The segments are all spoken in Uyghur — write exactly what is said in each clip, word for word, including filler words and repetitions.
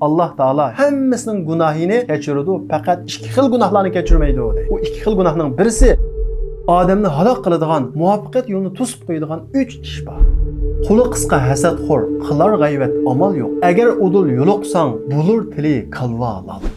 ئاللاھ تائالا ھەممىسىنىڭ گۇناھىنى كەچۈرىدۇ، پەقەت ئىككى خىل گۇناھلارنى كەچۈرمەيدۇ، دەيدۇ. ئۇ ئىككى خىل گۇناھنىڭ بىرسى ئادەمنى ھالاك قىلىدىغان، مۇۋەپپەقىيەت يولىنى توسۇپ قويىدىغان ئۈچ ئىش بار. قولى قىسقا ھەسەتخور، قىلار غەيۋەت ئامال يوق. ئەگەر ئۇدۇل يولۇقساڭ، بولۇر تىلى كالۋا لال.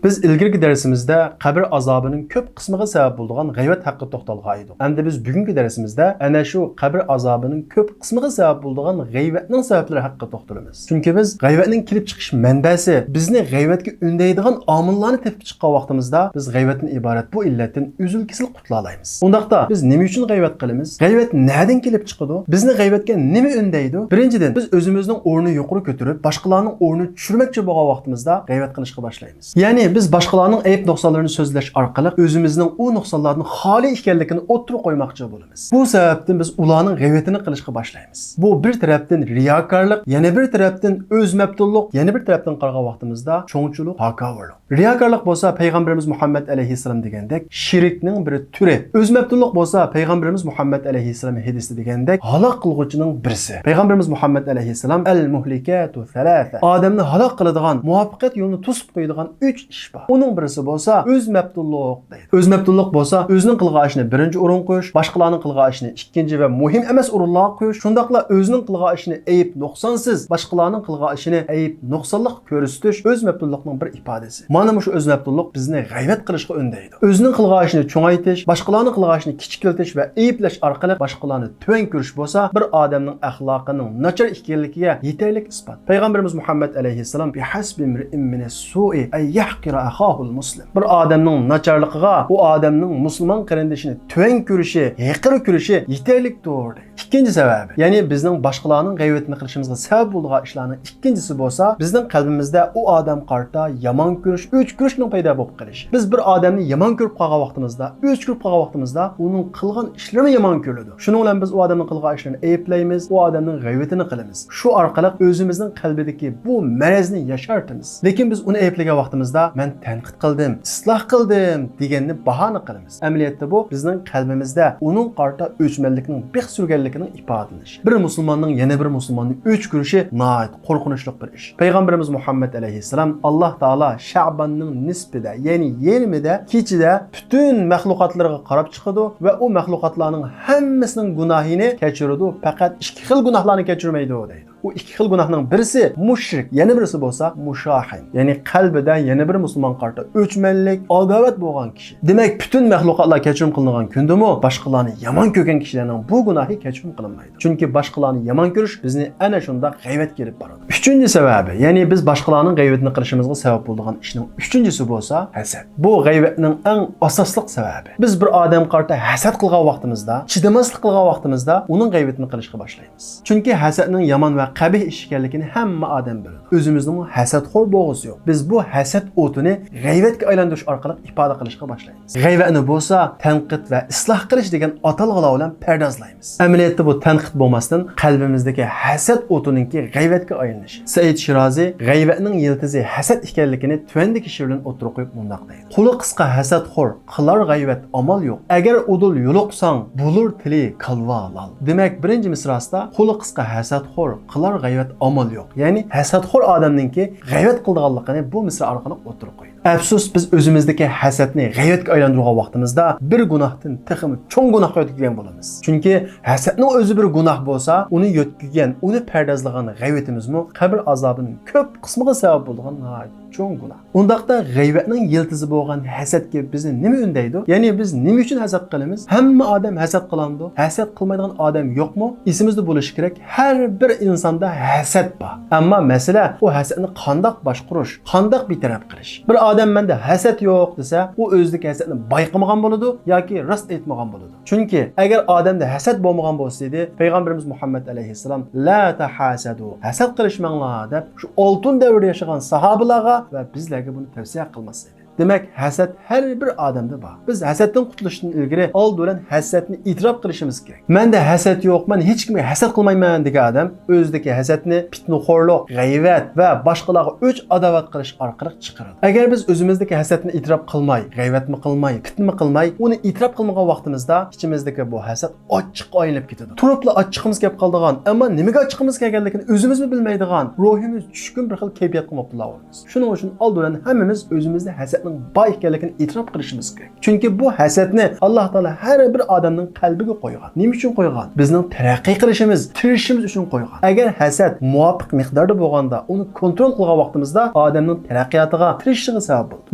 بىز ئىلگىرىكى دەرسىمىزدە قەبرە ئازابىنىڭ كۆپ قىسمىغا سەۋەب بولىدىغان غەيۋەت ھەققىدە توختالغان ئىدۇق. ئەمدى بىز بۈگۈنكى دەرسىمىزدە ئەنە شۇ قەبرە ئازابىنىڭ كۆپ قىسمىغا سەۋەب بولىدىغان غەيۋەتنىڭ سەۋەبلىرى ھەققىدە توختىلىمىز. چۈنكى بىز غەيۋەتنىڭ كېلىپ چىقىش مەنبەسى، بىزنى غەيۋەتكە ئۈندەيدىغان ئامىللارنى تېپىپ چىققان ۋاقتىمىزدا، بىز غەيۋەتتىن ئىبارەت بۇ ئىللەتتىن ئۈزۈل-كېسىل قۇتۇلالايمىز. ئۇنداقتا بىز نېمە ئۈچۈن غەيۋەت قىلىمىز؟ غەيۋەت نەدىن كېلىپ چىقىدۇ؟ بىزنى غەيۋەتكە نېمە ئۈندەيدۇ؟ بىرىنچىدىن، بىز ئۆزىمىزنىڭ ئورنىنى يۇقىرى كۆتۈرۈپ، باشقىلارنىڭ ئورنىنى چۈشۈرمەكچى بولغان ۋاقتىمىزدا غەيۋەت قىلىشقا باشلايمىز. يەنى بىز باشقىلارنىڭ ئەيىب-نۇقسانلىرىنى سۆزلەش ئارقىلىق ئۆزىمىزنىڭ ئۇ نۇقسانلاردىن خالىي ئىكەنلىكىنى ئوتتۇرىغا قويماقچى بولىمىز. بۇ سەۋەبتىن بىز ئۇلارنىڭ غەيۋىتىنى قىلىشقا باشلايمىز. بۇ بىر تەرەپتىن رىياكارلىق، يەنە بىر تەرەپتىن ئۆزمەپتۇنلۇق، يەنە بىر تەرەپتىن قارىغان ۋاقتىمىزدا چوڭچۇلۇق، ھاكاۋۇرلۇق. رىياكارلىق بولسا پەيغەمبىرىمىز مۇھەممەد ئەلەيھىسسالام دېگەندەك شىركنىڭ بىر تۈرى. ئۆزمەپتۇنلۇق بولسا پەيغەمبىرىمىز مۇھەممەد ئەلەيھىسسالام ھەدىسى دېگەندەك ھالاك قىلغۇچىنىڭ بىرسى. پەيغەمبىرىمىز مۇھەممەد ئەلەيھىسسالام، ئەل مۇھلىكاتۇ سەلاسە، ئادەمنى ھالاك قىلىدىغان، مۇۋەپپەقىيەت يولىنى توسۇپ قويىدىغان ئۈچ ئىش بار. ئۇنىڭ بىرسى بولسا ئۆزمەپتۇنلۇق دەيدۇ. ئۆزمەپتۇنلۇق بولسا ئۆزىنىڭ قىلغان ئىشىنى بىرىنچى ئورۇنغا قويۇش، باشقىلارنىڭ قىلغان ئىشىنى ئىككىنچى ۋە مۇھىم ئەمەس ئورۇنلارغا قويۇش، شۇنداقلا ئۆزىنىڭ قىلغان ئىشىنى ئەيىب نۇقسانسىز، باشقىلارنىڭ قىلغان ئىشىنى ئەيىب نۇقسانلىق كۆرسىتىش ئۆزمەپتۇنلۇقنىڭ بىر ئىپادىسى. مانا مۇشۇ ئۆزمەپتۇنلۇق بىزنى غەيۋەت قىلىشقا ئۈندەيدۇ. ئۆزىنىڭ قىلغان ئىشىنى چوڭايتىش، باشقىلارنىڭ قىلغان ئىشىنى كىچىكلىتىش ۋە ئەيىبلەش ئارقىلىق باشقىلارنى تۆۋەن كۆرۈش بولسا بىر ئادەمنىڭ ئەخلاقىنىڭ ناچار ئىكەنلىكىگە يېتەرلىك ئىسپات. پەيغەمبىرىمىز مۇھەممەد ئەلەيھىسسالام، بىھەسبىمرىئىن مىنەسسۇئى ئەن يەھقىرە ئەخاھۇل مۇسلىم. بىر ئادەمنىڭ ناچارلىقىغا ئۇ ئادەمنىڭ مۇسۇلمان قېرىندىشىنى تۆۋەن كۆرۈشى، ھېقىر كۆرۈشى يېتەرلىكتۇر، دەيدۇ. ئىككىنچى سەۋەبى، يەنى بىزنىڭ باشقىلارنىڭ غەيۋىتىنى قىلىشىمىزغا سەۋەب بولىدىغان ئىشلارنىڭ ئىككىنچىسى بولسا، بىزنىڭ قەلبىمىزدە ئۇ ئادەمگە قارىتا يامان كۆرۈش، ئۆچ كۆرۈشنىڭ پەيدا بولۇپ قېلىشى. بىز بىر ئادەمنى يامان كۆرۈپ قالغان ۋاقتىمىزدا، ئۆچ كۆرۈپ قالغان ۋاقتىمىزدا ئۇنىڭ قىلغان ئىشلىرىمۇ يامان كۆرۈلىدۇ. شۇنىڭ بىلەن بىز ئۇ ئادەمنىڭ قىلغان ئىشلىرىنى ئەيىبلەيمىز، ئۇ ئادەمنىڭ غەيۋىتىنى قىلىمىز. شۇ ئارقىلىق ئۆزىمىزنىڭ قەلبىدىكى بۇ مەرەزنى ياشارتىمىز. لېكىن بىز ئۇنى ئەيىبلىگەن ۋاقتىمىزدا، مەن تەنقىد قىلدىم، ئىسلاھ قىلدىم دېگەننى باھانە قىلىمىز. ئەمەلىيەتتە بۇ بىزنىڭ قەلبىمىزدە ئۇنىڭغا قارىتا ئۆچمەنلىكنىڭ بىخ سۈرگەنلىكىنىڭ ئىپادىلىنىشى. بىر مۇسۇلماننىڭ يەنە بىر مۇسۇلماننى ئۆچ كۆرۈشى ناھايىتى قورقۇنچلۇق بىر ئىش. پەيغەمبىرىمىز مۇھەممەد ئەلەيھىسسالام، ئاللاھ تائالا شەباننىڭ نىسپىدە، يەنى يېرىمىدە، كېچىدە پۈتۈن مەخلۇقاتلىرىغا قاراپ چىقىدۇ ۋە ئۇ مەخلۇقاتلارنىڭ ھەممىسىنىڭ گۇناھىنى كەچۈرىدۇ، پەقەت ئىككى خىل گۇناھلارنى كەچۈرمەيدۇ، دەيدۇ. ئۇ ئىككى خىل گۇناھنىڭ بىرسى مۇشرىك، يەنە بىرسى بولسا مۇشاھىن، يەنى قەلبىدە يەنە بىر مۇسۇلمانغا قارىتا ئۆچمەنلىك، ئاداۋەت بولغان كىشى. دېمەك، پۈتۈن مەخلۇقاتلار كەچۈرۈم قىلىنغان كۈندىمۇ باشقىلارنى يامان كۆرگەن كىشىلەرنىڭ بۇ گۇناھى كەچۈرۈم قىلىنمايدۇ. چۈنكى باشقىلارنى يامان كۆرۈش بىزنى ئەنە شۇنداق غەيۋەتكە ئېلىپ بارىدۇ. ئۈچىنچى سەۋەبى، يەنى بىز باشقىلارنىڭ غەيۋىتىنى قىلىشىمىزغا سەۋەب بولىدىغان ئىشنىڭ ئۈچىنچىسى بولسا ھەسەت. بۇ غەيۋەتنىڭ ئەڭ ئاساسلىق سەۋەبى. بىز بىر ئادەمگە قارىتا ھەسەت قىلغان ۋاقتىمىزدا، چىدىماسلىق قىلغان ۋاقتىمىزدا ئۇنىڭ غەيۋىتىنى قىلىشقا باشلايمىز. چۈنكى ھەسەتنىڭ يامان ۋە قەبىھ ئىش ئىكەنلىكىنى ھەممە ئادەم بىلىدۇ. ئۆزىمىزنىڭمۇ ھەسەتخور بولغۇسى يوق. بىز بۇ ھەسەت ئوتىنى غەيۋەتكە ئايلاندۇرۇش ئارقىلىق ئىپادە قىلىشقا باشلايمىز. غەيۋەتنى بولسا تەنقىد ۋە ئىسلاھ قىلىش دېگەن ئاتالغۇلار بىلەن پەردازلايمىز. ئەمەلىيەتتە بۇ تەنقىد بولماستىن، قەلبىمىزدىكى ھەسەت ئوتىنىڭكى غەيۋەتكە ئايلىنىشى. سەئىد شىرازى غەيۋەتنىڭ يىلتىزى ھەسەت ئىكەنلىكىنى تۆۋەندىكى شېئىر بىلەن ئوتتۇرىغا قويۇپ مۇنداق دەيدۇ: قولى قىسقا ھەسەتخور، قىلار غەيۋەت ئامال يوق. ئەگەر ئۇدۇل يولۇقساڭ، بولۇر تىلى كالۋا لال. دېمەك، بىرىنچى مىسراسىدا قولى قىسقا ھەسەتخور، قىلار غەيۋەت ئامال يوق. يەنى ھەسەتخور ئادەمنىڭكى غەيۋەت قىلىدىغانلىقىنى بۇ مىسرا ئارقىلىق ئوتتۇرىغا قويدى. ئەپسۇس، بىز ئۆزىمىزدىكى ھەسەتنى غەيۋەتكە ئايلاندۇرغان ۋاقتىمىزدا بىر گۇناھتىن تېخىمۇ چوڭ گۇناھقا يۆتكىگەن بولىمىز. چۈنكى ھەسەتنىڭ ئۆزى بىر گۇناھ بولسا، ئۇنى يۆتكىگەن، ئۇنى پەردازلىغان غەيۋىتىمىزمۇ قەبرە ئازابىنىڭ كۆپ قىسمىغا سەۋەب بولىدىغان ناھايىتى چوڭ گۇناھ. ئۇنداقتا غەيۋەتنىڭ يىلتىزى بولغان ھەسەتكە بىزنى نېمە ئۈندەيدۇ؟ يەنى بىز نېمە ئۈچۈن ھەسەت قىلىمىز؟ ھەممە ئادەم ھەسەت قىلامدۇ؟ ھەسەت قىلمايدىغان ئادەم يوقمۇ؟ ئېسىمىزدە بولۇشى كېرەك، ھەر بىر ئىنساندا ھەسەت بار. ئەمما مەسىلە ئۇ ھەسەتنى قانداق باشقۇرۇش، قانداق بىتەرەپ قىلىش. بىر ئادەم مەندە ھەسەت يوق دېسە، ئۇ ئۆزىدىكى ھەسەتنى بايقىمىغان بولىدۇ ياكى راست ئېيتمىغان بولىدۇ. چۈنكى ئەگەر ئادەمدە ھەسەت بولمىغان بولسا ئىدى، پەيغەمبىرىمىز مۇھەممەد ئەلەيھىسسالام، لا تەھاسەدۇ، ھەسەت قىلىشماڭلار، دەپ شۇ ئالتۇن دەۋردە ياشىغان ساھابىلارغا ۋە بىزلەرگە بۇنى تەۋسىيە قىلماس ئىدى. دېمەك، ھەسەت ھەر بىر ئادەمدە بار. بىز ھەسەتتىن قۇتۇلۇشتىن ئىلگىرى ئالدى بىلەن ھەسەتنى ئېتىراپ قىلىشىمىز كېرەك. مەندە ھەسەت يوق، مەن ھېچكىمگە ھەسەت قىلمايمەن دېگەن ئادەم ئۆزىدىكى ھەسەتنى پىتنىخورلۇق، غەيۋەت ۋە باشقىلارغا ئۆچ-ئاداۋەت قىلىش ئارقىلىق چىقىرىدۇ. ئەگەر بىز ئۆزىمىزدىكى ھەسەتنى ئېتىراپ قىلماي، غەيۋەتمۇ قىلماي، پىتنىمۇ قىلماي، ئۇنى ئېتىراپ قىلمىغان ۋاقتىمىزدا ئىچىمىزدىكى بۇ ھەسەت ئاچچىققا ئايلىنىپ كېتىدۇ. تۇرۇپلا ئاچچىقىمىز كېلىپ قالىدىغان، ئەمما نېمىگە ئاچچىقىمىز كەلگەنلىكىنى ئۆزىمىزمۇ بىلمەيدىغان، روھىمىز چۈشكۈن بىر خىل كەيپىياتقا مۇپتىلا بولىمىز. شۇنىڭ ئۈچۈن ئالدى بىلەن ھەممىمىز ئۆزىمىزدە ھەسەتنىڭ بار ئىكەنلىكىنى ئېتىراپ قىلىشىمىز كېرەك. چۈنكى بۇ ھەسەتنى ئاللا تائالا ھەر بىر ئادەمنىڭ قەلبىگە قويغان. نېمە ئۈچۈن قويغان؟ بىزنىڭ تەرەققىي قىلىشىمىز، تىرىشىشىمىز ئۈچۈن قويغان. ئەگەر ھەسەت مۇۋاپىق مىقداردا بولغاندا، ئۇنى كونترول قىلغان ۋاقتىمىزدا ئادەمنىڭ تەرەققىياتىغا، تىرىشىشىغا سەۋەب بولىدۇ.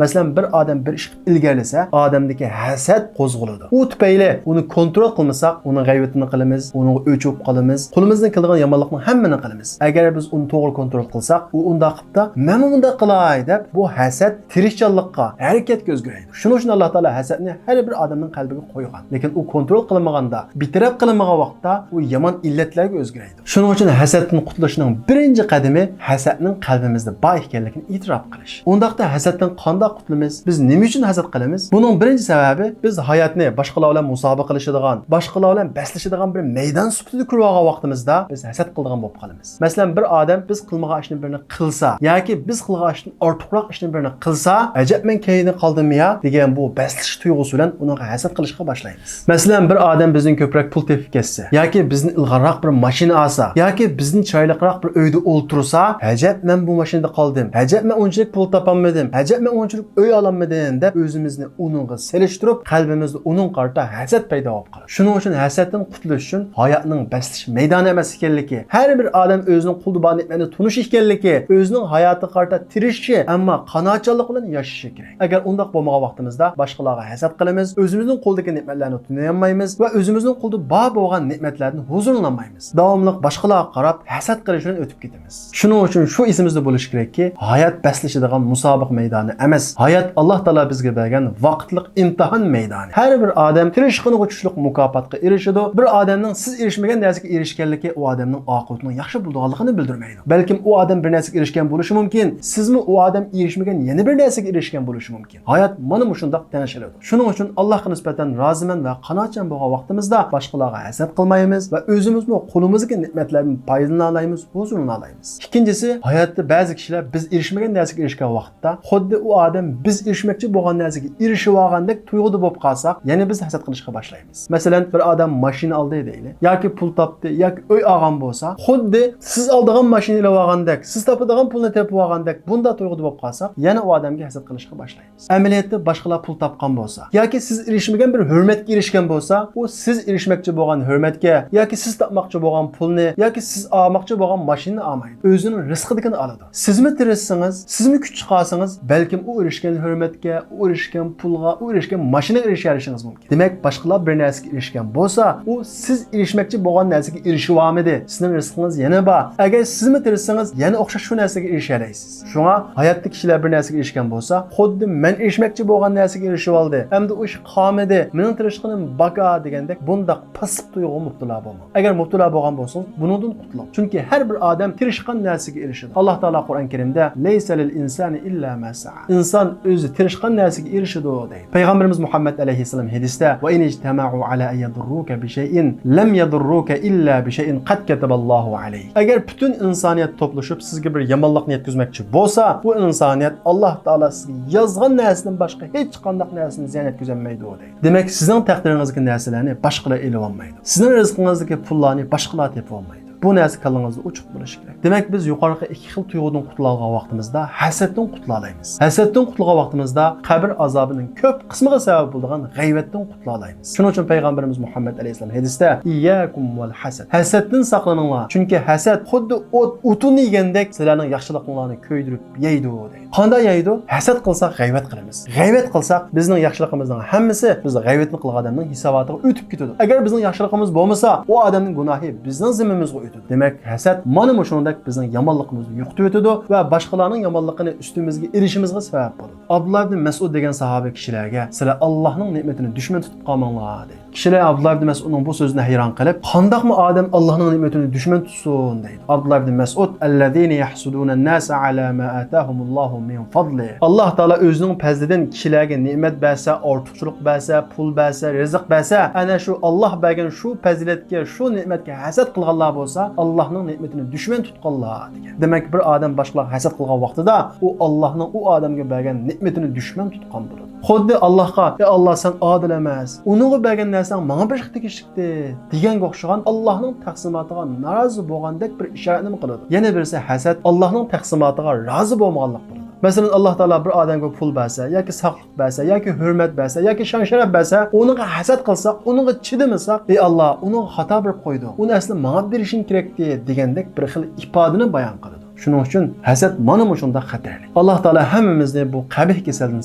مەسىلەن، بىر ئادەم بىر ئىش قىلىپ ئىلگىرىلىسە، ئادەمدىكى ھەسەت قوزغىلىدۇ. ئۇ تۈپەيلى ئۇنى كونترول قىلمىساق، ئۇنىڭ غەيۋىتىنى قىلىمىز، ئۇنىڭغا ئۆچ بولۇپ قالىمىز، قولىمىزدىن كېلىدىغان يامانلىقنىڭ ھەممىنى قىلىمىز. ئەگەر بىز ئۇنى توغرا كونترول قىلساق، ئۇ ئۇنداق قىپتا، مەنمۇ ئۇنداق قىلاي دەپ، بۇ ھەسەت تىرىشچانلىققا، ھەرىكەتكە ئۆزگىرەيدۇ. شۇنىڭ ئۈچۈن ئاللا تائالا ھەسەتنى ھەر بىر ئادەمنىڭ قەلبىگە قويغان. لېكىن ئۇ كونترول قىلىنمىغاندا، بىتەرەپ قىلىنمىغان ۋاقىتتا ئۇ يامان ئىللەتلەرگە ئۆزگىرەيدۇ. شۇنىڭ ئۈچۈن ھەسەتتىن قۇتۇلۇشنىڭ بىرىنچى قەدىمى ھەسەتنىڭ قەلبىمىزدە بار ئىكەنلىكىنى ئېتىراپ قىلىش. ئۇنداقتا ھەسەتتىن قانداق قۇتۇلىمىز؟ بىز نېمە ئۈچۈن ھەسەت قىلىمىز؟ بۇنىڭ بىرىنچى سەۋەبى، بىز ھاياتنى باشقىلار بىلەن مۇسابىقە قىلىشىدىغان، باشقىلار بىلەن بەسلىشىدىغان بىر مەيدان سۈپىتىدە كۆرۈۋالغان ۋاقتىمىزدا، بىز ھەسەت قىلىدىغان بولۇپ قالىمىز. مەسىلەن، بىر ئادەم بىز قىلمىغان ئىشنى بىرنى قىلسا ياكى بىز قىلغان ئىشتىن ئارتۇقراق ئىشنى بىرنى قىلسا، «ئەجەب، مەن كەينىدە قالدىممۇ يا؟» دېگەن بۇ بەسلىش تۇيغۇسى بىلەن ئۇنىڭغا ھەسەت قىلىشقا باشلايمىز. مەسىلەن، بىر ئادەم بىزدىن كۆپرەك پۇل تېپىپ كەتسە ياكى بىزدىن ئىلغارراق بىر ماشىنا ئالسا ياكى بىزدىن چىرايلىقراق بىر ئۆيدە ئولتۇرسا، «ئەجەب، مەن بۇ ماشىنىدا قالدىم، ئەجەب، مەن ئۇنچىلىك پۇل تاپالمىدىم، ئەجەب، مەن ئۇنچىلىك ئۆي ئالالمىدىم» دەپ ئۆزىمىزنى ئۇنىڭغا سېلىشتۇرۇپ، قەلبىمىزدە ئۇنىڭغا قارىتا ھەسەت پەيدا بولۇپ قالىدۇ. شۇنىڭ ئۈچۈن ھەسەتتىن قۇتۇلۇش ئۈچۈن ھاياتنىڭ بەسلىش مەيدانى ئەمەس ئىكەنلىكى، ھەر بىر ئادەم ئۆزىنىڭ قولىدا بار نېمەتنى تونۇشى ئىكەنلىكى، ئۆزىنىڭ ھاياتىغا قارىتا تىرىشىشى، ئەمما قانائەتچانلىق بىلەن ياشىشى كېرەك. ئەگەر ئۇنداق بولمىغان ۋاقتىمىزدا باشقىلارغا ھەسەت قىلىمىز، ئۆزىمىزنىڭ قولىدىكى نېمەتلەرنى تونۇيالمايمىز ۋە ئۆزىمىزنىڭ قولىدا بار بولغان نېمەتلەردىن ھۇزۇرلىنالمايمىز. داۋاملىق باشقىلارغا قاراپ ھەسەت قىلىش بىلەن ئۆتۈپ كېتىمىز. شۇنىڭ ئۈچۈن شۇ ئېسىمىزدە بولۇشى كېرەككى، ھايات بەسلىشىدىغان مۇسابىقە مەيدانى ئەمەس، ھايات ئاللا تائالا بىزگە بەرگەن ۋاقىتلىق ئىمتىھان مەيدانى. ھەر بىر ئادەم تىرىشقىنىغا چۈشلۈك مۇكاپاتقا ئېرىشىدۇ. بىر ئادەمنىڭ سىز ئېرىشمىگەن نەرسىگە ئېرىشكەنلىكى ئۇ ئادەمنىڭ ئاقىۋىتىنىڭ ياخشى بولىدىغانلىقىنى بىلدۈرمەيدۇ. بەلكىم ئۇ ئادەم بىر نەرسىگە ئېرىشكەن بولۇشى مۇمكىن، سىزمۇ ئۇ ئادەم ئېرىشمىگەن يەنە بىر نەرسىگە ئېرىشكەن بولۇشى مۇمكىن. ھايات مانا مۇشۇنداق تەڭشىلىدۇ. شۇنىڭ ئۈچۈن ئاللاھقا نىسبەتەن رازىمەن ۋە قانائەتچان بولغان ۋاقتىمىزدا باشقىلارغا ھەسەت قىلمايمىز ۋە ئۆزىمىزمۇ قولىمىزدىكى نېمەتلەردىن پايدىلىنالايمىز، ھۇزۇرلىنالايمىز. ئىككىنچىسى، ھاياتتا بەزى كىشىلەر بىز ئېرىشمىگەن نەرسىگە ئېرىشكەن ۋاقىتتا، خۇددى ئۇ ئادەم بىز ئېرىشمەكچى بولغان نەرسىگە ئېرىشىۋالغاندەك تۇيغۇدا بولۇپ قالساق، يەنە بىز ھەسەت قىلىشقا باشلايمىز. مەسىلەن، بىر ئادەم ماشىنا ئالدى دەيلى، ياكى پۇل تاپتى، ياكى ئۆي ئالغان بولسا، خۇددى سىز ئالىدىغان ماشىنا ئېلىۋالغاندەك، سىز تاپىدىغان پۇلنى تېپىۋالغاندەك، بۇنداق تۇيغۇدا بولۇپ قالساق، يەنە ئۇ ئادەمگە ھەسەت قىلىشقا باشلايمىز. ئەمەلىيەتتە باشقىلار پۇل تاپقان بولسا ياكى سىز ئېرىشمىگەن بىر ھۆرمەتكە ئېرىشكەن بولسا، ئۇ سىز ئېرىشمەكچى بولغان ھۆرمەتكە ياكى سىز تاپماقچى بولغان پۇلنى ياكى سىز ئالماقچى بولغان ماشىنىنى ئالمايدۇ. ئۆزىنىڭ رىزقىدىكىنى ئالىدۇ. سىزمۇ تىرىشسىڭىز، سىزمۇ كۈچ چىقارسىڭىز، بەلكىم ئۇ ئېرىشكەن ھۆرمەتكە، ئۇ ئېرىشكەن پۇلغا، ئۇ ئېرىشكەن ماشىنىغا ئېرىشەلىشىڭىز مۇمكىن. دېمەك، باشقىلار بىر نەرسىگە ئېرىشكەن بولسا، ئۇ سىز ئېرىشمەكچى بولغان نەرسىگە ئېرىشىۋالمىدى. سىزنىڭ رىزقىڭىز يەنە بار. ئەگەر سىزمۇ تىرىشسىڭىز، يەنە ئوخشاش شۇ نەرسىگە ئېرىشەلەيسىز. شۇڭا ھاياتتا كىشىلەر بىر نەرسىگە ئېرىشكەن بولسا، خۇددى مەن ئېرىشمەكچى بولغان نەرسىگە ئېرىشىۋالدى، ئەمدى ئۇ ئىش قالمىدى، مېنىڭ تىرىشقىنىم باكا دېگەندەك بۇنداق پاسسىپ تۇيغۇغا مۇپتىلا بولماڭ. ئەگەر مۇپتىلا بولغان بولسىڭىز، بۇنىڭدىن قۇتۇلۇڭ. چۈنكى ھەر بىر ئادەم تىرىشقان نەرسىگە ئېرىشىدۇ. ئاللا تائالا قۇرئان كەرىمدە، «لەيسە لىل ئىنسانى ئىللا ما سەئە.» ئىنسان ئۆزى تىرىشقان نەرسىگە ئېرىشىدۇ، دەيدۇ. پەيغەمبىرىمىز مۇھەممەد ئەلەيھىسسالام ھەدىستە، «ۋە ئىن ئىجتەمەئۇ ئەلە ئەن يەدۇررۇكە بىشەيئىن لەم يەدۇررۇكە ئىللا بىشەيئىن قەد كەتەبەللاھۇ ئەلەيك.» ئەگەر پۈتۈن ئىنسانىيەت توپلىشىپ سىزگە بىر يامانلىقنى يەتكۈزمەكچى بولسا، بۇ ئىنسانىيەت ئاللا تائالا سىزگە يازغان نەرسىدىن باشقا ھېچقانداق نەرسىنى زىيان يەتكۈزەلمەيدۇ، دەيدۇ. دېمەك، سىزنىڭ تەقدىرىڭىزدىكى نەرسىلەرنى باشقىلار ئېلىۋالمايدۇ. سىزنىڭ رىزقىڭىزدىكى پۇللارنى باشقىلار تېپىۋالمايدۇ. بۇ نەرسە كاللىڭىزدا ئوچۇق بولۇشى كېرەك. دېمەك، بىز يۇقىرىقى ئىككى خىل تۇيغۇدىن قۇتۇلالىغان ۋاقتىمىزدا ھەسەتتىن قۇتۇلالايمىز. ھەسەتتىن قۇتۇلغان ۋاقتىمىزدا قەبرە ئازابىنىڭ كۆپ قىسمىغا سەۋەب بولىدىغان غەيۋەتتىن قۇتۇلالايمىز. شۇنىڭ ئۈچۈن پەيغەمبىرىمىز مۇھەممەد ئەلەيھىسسالام ھەدىستە، «ئىيياكۇم ۋەل ھەسەد.» ھەسەتتىن ساقلىنىڭلار. چۈنكى ھەسەت خۇددى ئوت ئوتۇننى يېگەندەك سىلەرنىڭ ياخشىلىقىڭلارنى كۆيدۈرۈپ يەيدۇ، دەيدۇ. قانداق يەيدۇ؟ ھەسەت قىلساق غەيۋەت قىلىمىز. غەيۋەت قىلساق بىزنىڭ ياخشىلىقىمىزنىڭ ھەممىسى بىز غەيۋەتنى قىلغان ئادەمنىڭ ھېساباتىغا ئۆتۈپ كېتىدۇ. ئەگەر بىزنىڭ ياخشىلىقىمىز بولمىسا، ئۇ ئادەمنىڭ گۇناھى بىزنىڭ زىممىمىزغا ئۆتىدۇ. دېمەك، ھەسەت مانا مۇشۇنىڭدەك بىزنىڭ يامانلىقىمىزنى يوقىتىۋېتىدۇ ۋە باشقىلارنىڭ يامانلىقىنى ئۈستىمىزگە ئېلىشىمىزغا سەۋەب بولىدۇ. ئابدۇللا ئىبن مەسئۇد دېگەن ساھابە كىشىلەرگە، «سىلەر ئاللاھنىڭ نېمىتىنى دۈشمەن تۇتۇپ قالماڭلار» دەيدۇ. كىشىلەر ئابدۇللا ئىبنى مەسئۇدنىڭ بۇ سۆزىنى ھەيران قېلىپ، قانداقمۇ ئادەم ئاللاھنىڭ نېمىتىنى دۈشمەن تۇتسۇن دەيدۇ. ئابدۇللا ئىبنى مەسئۇد، الذين يحسدون الناس على ما آتاهم الله من فضله. ئاللاھ تائالا ئۆزىنىڭ پەزلىدىن كىشىلەرگە نېمەت بەرسە، ئارتۇقچىلىق بەرسە، پۇل بەرسە، رىزىق بەرسە، ئەنە شۇ ئاللاھ بەرگەن شۇ پەزىلەتكە، شۇ نېمەتكە ھەسەت قىلغانلار بولسا، ئاللاھنىڭ نېمىتىنى دۈشمەن تۇتقانلار دېگەن. دېمەك، بىر ئادەم باشقىلارغا ھەسەت قىلغان ۋاقتىدا، ئۇ ئاللاھنىڭ ئۇ ئادەمگە بەرگەن نېمىتىنى دۈشمەن تۇتقان بولىدۇ. خۇددى ئاللاھقا، ئەي ئاللاھ، سەن ئادىل ئەمەس، ئۇنىڭغا بەرگەن نەرسەڭ ماڭا بېرىشقا تېگىشلىكتى، دېگەنگە ئوخشىغان ئاللاھنىڭ تەقسىماتىغا نارازى بولغاندەك بىر ئىشارەتنىمۇ قىلىدۇ. يەنە بىرسى ھەسەت، ئاللاھنىڭ تەقسىماتىغا رازى بولمىغانلىق بولىدۇ. مەسىلەن، ئاللاھ تائالا بىر ئادەمگە پۇل بەرسە ياكى ساقلىق بەرسە ياكى ھۆرمەت بەرسە ياكى شان-شەرەپ بەرسە، ئۇنىڭغا ھەسەت قىلساق، ئۇنىڭغا چىدىمىساق، ئەي ئاللاھ، ئۇنىڭغا خاتا بېرىپ قويدۇ، ئۇنى ئەسلى ماڭا بېرىشىڭ كېرەكتى، دېگەندەك بىر خىل ئىپادىنى بايان قىلىدۇ. شۇنىڭ ئۈچۈن ھەسەت مانا مۇشۇنداق خەتەرلىك. ئاللاھ تائالا ھەممىمىزنى بۇ قەبىھ كېسەلدىن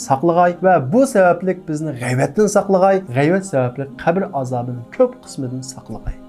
ساقلىغاي ۋە بۇ سەۋەبلىك بىزنى غەيۋەتتىن ساقلىغاي، غەيۋەت سەۋەبلىك قەبرە ئازابىنىڭ كۆپ قىسمىدىن ساقلىغاي.